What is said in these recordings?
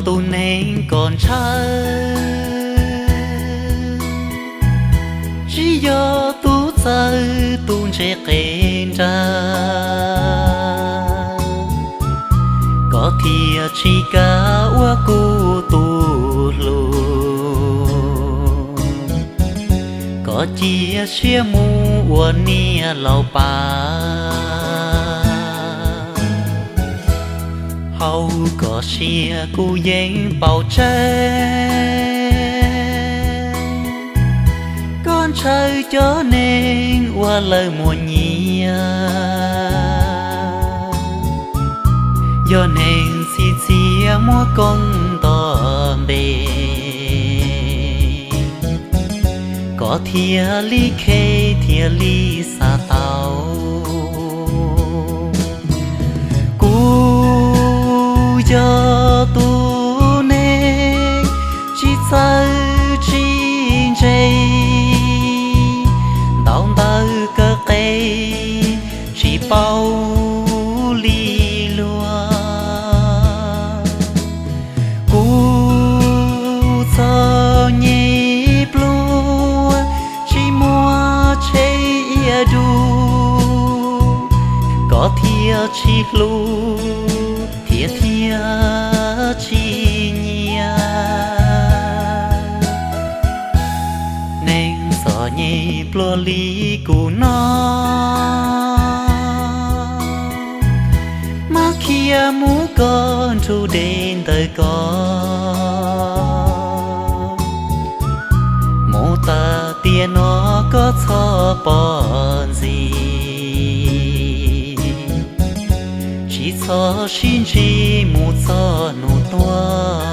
tus neeg kom ntshaw, tsis yog tus txawj tus ntse qe nra, koj thiaj tsis kam ua kuv tus hlub, koj cia siab mus ua niam laus pab. Hauv koj siab kuv yeej paub tseeb, koj ntshaw cov neeg ua lawv muaj nyiaj, yog neeg txhij txiaj muaj koob nto npe, koj thiaj li khe thiaj li xav tau. Kuv yog tus neeg tsis txawj tsis ntse, ntaub ntawv kawg qe tsis paub li luag. Kuv txom nyem pluag tsis muaj tsheb ia du, koj thiaj tsis hlub thiab thiaj tsis nyiam. Neeg txom nyem pluag li kuv no, mab khiav mus koj nrug dej ntawm koj, mus tas tiam no koj txhob pom ntxiv, tsis txhob sib ntsib mus txog hnub tuag.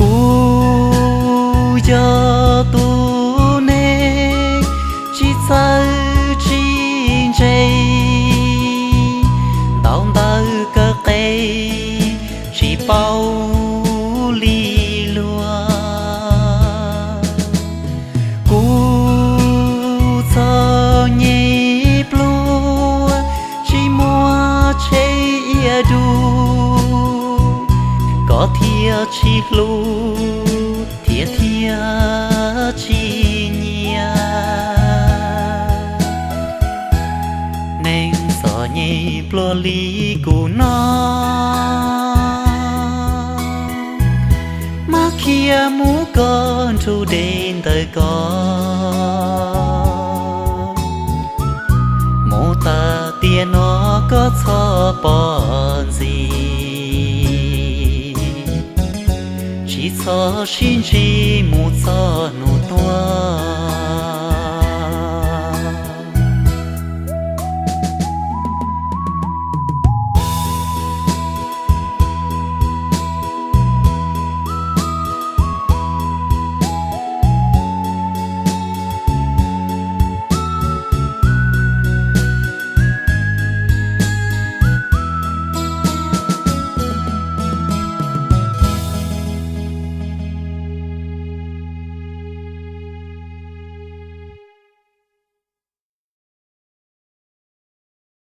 Kuv yog tus neeg tsis txawj tsis ntse, ntaub ntawv kawg qe tsis paub li luag. Kuv txom nyem pluag tsis muaj tsheb ia du, koj thiaj tsis hlub thiab thiaj tsis nyiam. Neeg txom nyem pluag li kuv no, mab khiav mus koj nrug dej ntawm koj, mus tas tiam no koj txhob pom ntxiv, tsis txhob sib ntsib mus txog hnub tuag.